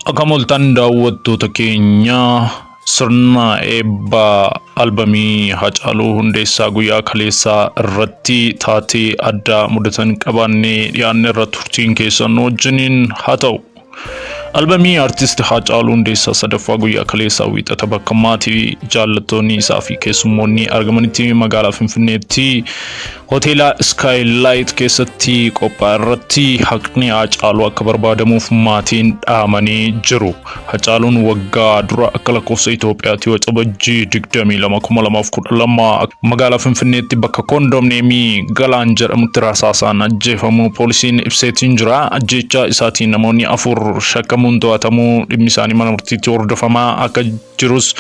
Akkam ooltan daawwattoota keenya, sirna eebba albamii Hacaaluu Hundeessaa guyyaa kaleessaa irratti taatee addaa mudatan qabaannee dhiyaanne irra turtiin keessan nu wajjiniin haa ta'u. Albamii Artist Haacaaluu Hundeessaa sadaffaa guyyaa kaleessaa Wiixata bakka maatii, jaallattoonni isaa fi keessummoonni argamanitti magaalaa Finfinneetti hoteela Skylight keessatti qophaa'e irratti haqni Haacaaluu akka barbaadamuuf maatiin dhaamanii jiru. Hacaaluun waggaa dura akka lakkoofsa Itoophiyaatti Waxabajjii 22, 2012 magaalaa Finfinneetti bakka koondomneemii Galaan jedhamutti rasaasaan ajjeefamuu poolisiin ibseetiin jira. Ajjeechaa isaatiin namoonni 4 shakkamuun to'atamuu, dhimmi isaanii mana murtiitti hordofamaa akka jirus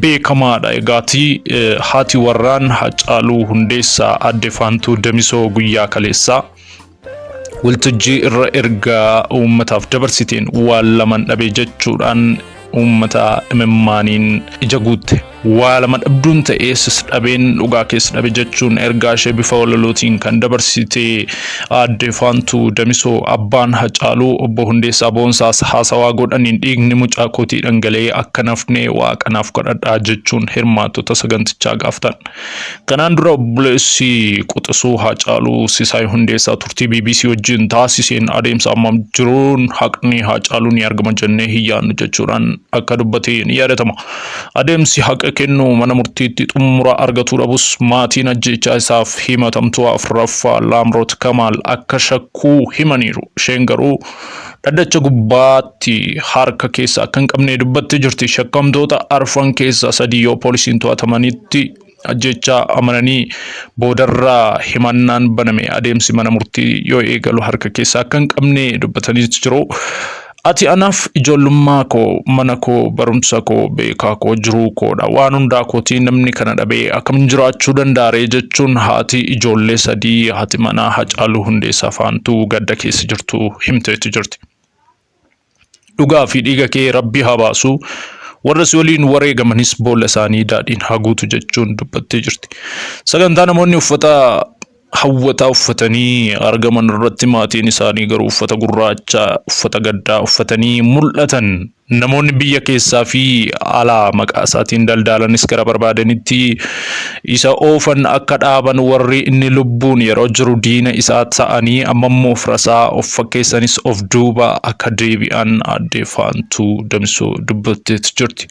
beekamaadha. Egaati haati warraan Hacaaluu Hundeessaa Aadde Faantuu Damisoo guyyaa kaleessaa waltajjii irra ergaa uummataaf dabarsiteen waan laman dhabe jechuudhaan uummata imimmaaniin ija guutte. Waa lama dhabduun ta'ee sis dhabeen dhugaa keessa dhabe jechuun ergaa ishee bifa walalootiin kan dabarsite Aadde Faantuu Damisoo, abbaan Hacaaluu Obbo Hundeessaa Boonsaas haasawaa godhaniin dhiigni mucaa kootii dhangala'ee akka nafne Waaqa naaf kadhadhaa jechuun hirmaattota sagantichaa gaafatan. Kanaan dura obboleessi quxisuu Haacaaluu Sisaay Hundeessaa turtii BBC wajjin taasiseen adeemsa amma jiruun haqni Haacaaluu ni argama jennee hin yaadnu jechuudhaan akka dubbate ni yaadatama. Adeemsi haqa kennuu mana murtiitti xumura argatuu dhabus maatiin ajjeechaa isaaf himatamtuu afraffaa Laamroot Kamaal akka shakkuu himaniiru. Isheen garuu dhaddacha gubbaatti harka keessa akka hin qabne dubbattee jirti. Shakkamtoota arfan keessaa 3 yoo poolisiin to'atamanitti ajjeechaa amananii boodarraa himannaan baname adeemsi mana murtii yoo eegalu harka keessa akka hin qabne dubbatanii jiru. Ati anaaf ijoollummaa koo, mana koo, barumsa koo, beekaa koo, jiruu koodha. Waan hundaa kootii, namni kana dhabee akkamiin jiraachuu danda'aree jechuun haati ijoollee 3, haati manaa Hacaaluu Hundeessaa Faantuu gadda keessa jirtu himteetti jirti. Dhugaa fi dhiiga kee Rabbi haa baasu, warra si waliin wareegamanis boolla isaanii daadhiin haa guutu jechuun dubbattee jirti. Sagantaa namoonni uffata hawwataa uffatanii argaman irratti maatiin isaanii garuu uffata gurraacha, uffata gaddaa uffatanii mul'atan. Namoonni biyya keessaa fi alaa maqaa isaatiin daldaalanis gara barbaadanitti isa oofan akka dhaaban, warri inni lubbuun yeroo jiru diina isaa ta'anii amma immoo firasaa of fakkeessanis of duuba akka deebi'an Aadde Faantuu Damisoo dubbatteetu jirti.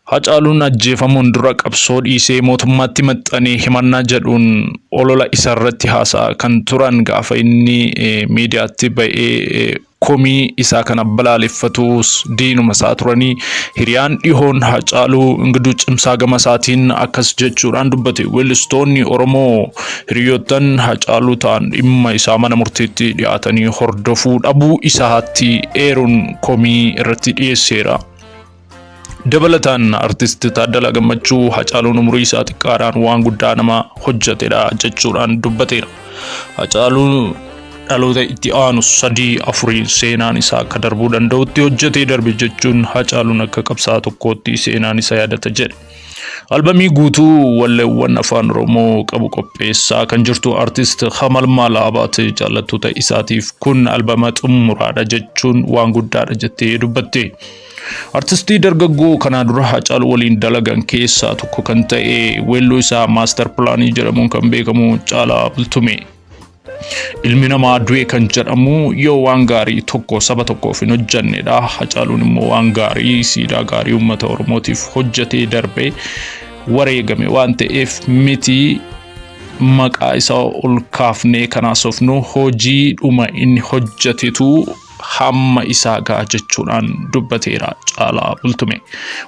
Hacaaluun ajjeefamuun dura qabsoo dhiisee mootummaatti maxxanee himannaa jedhuun olola isarratti haasa'aa kan turan, gaafa inni miidiyaatti ba'ee komii isaa kana balaaleffatus diinuma isaa turanii. Hiriyaan dhihoon Hacaaluu Ingiduu Cimsaa gama isaatiin akkas jechuudhaan dubbate. Weellistoonni Oromoo hiriyoottan Hacaaluu ta'an dhimma isaa mana murtiitti dhiyaatanii hordofuu dhabuu isaatti eeruun komii irratti dhiyeesseera. Dabalataan Artist Taaddalaa Gammachuu Hacaaluun umurii isaa xiqqaadhaan waan guddaa nama hojjetedha jechuudhaan dubbateera. Hacaaluun dhaloota itti aanu 3 4n seenaan isaa akka darbuu danda'utti hojjetee darbe jechuun Hacaaluun akka qabsaa'aa tokkootti seenaan isa yaadata jedhe. Albamii guutuu walleewwan Afaan Oromoo qabu qopheessaa kan jirtu Artist Hamalmaal Abaate jaallattoota isaatiif kun albama xumuraadha jechuun waan guddaadha jettee dubbatte. Artistii dargaggoo kanaa dura Hacaaluu waliin dalagan keessaa tokko kan ta'e, weelluu isaa Maaster Pilaanii jedhamuun kan beekamu Caalaa Bultumee. Ilmi namaa du'e kan jedhamu yoo waan gaarii tokko saba tokkoof hin hojjannedha. Hacaaluun immoo waan gaarii, siidaa gaarii uummata Oromootiif hojjetee darbe, wareegame waan ta'eef miti maqaa isaa ol kaafnee kan haasofnu, hojii dhuma inni hojjetetu hamma isaa ga'a jechuudhaan dubbateera Caalaa Bultume.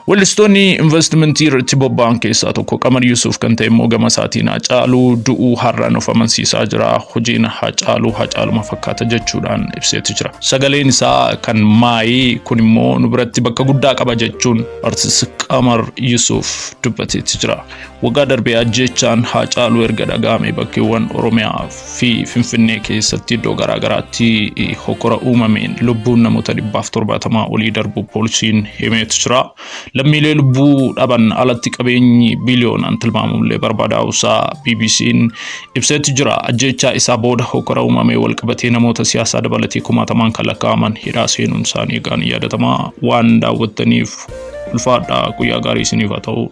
Weellistoonni investimentii irratti bobba'an keessaa tokko Qamar Yuusuf kan ta'e immoo gama isaatiin Hacaaluu du'uu har'aan of amansiisaa jira. Hojiin Hacaaluu Hacaaluma fakkaata jechuudhaan ibseetu jira. Sagaleen isaa kan maayii kun immoo nu biratti bakka guddaa qaba jechuun Artist Qamar Yuusuf dubbateetu jira. Waggaa darbee ajjeechaan Haacaaluu erga dhaga'ame bakkeewwan Oromiyaa fi Finfinnee keessatti iddoo garaagaraatti hokkora uumameen dhageenyeen lubbuun namoota 170 olii darbu poolisiin himeetu jira. Lammiilee lubbuu dhaban alatti qabeenyi biliyoonaan tilmaamamullee barbaadaa'uusaa BBC'n ibseetu jira. Ajjeechaa isaa booda hokkora uumamee wal qabatee namoota siyaasaa dabalatee kumaatamaan kan lakkaa'aman hidhaa seenuun isaanii egaan yaadatama. Waan daawwattaniif ulfaadhaa, guyyaa gaarii isiniif haa ta'u.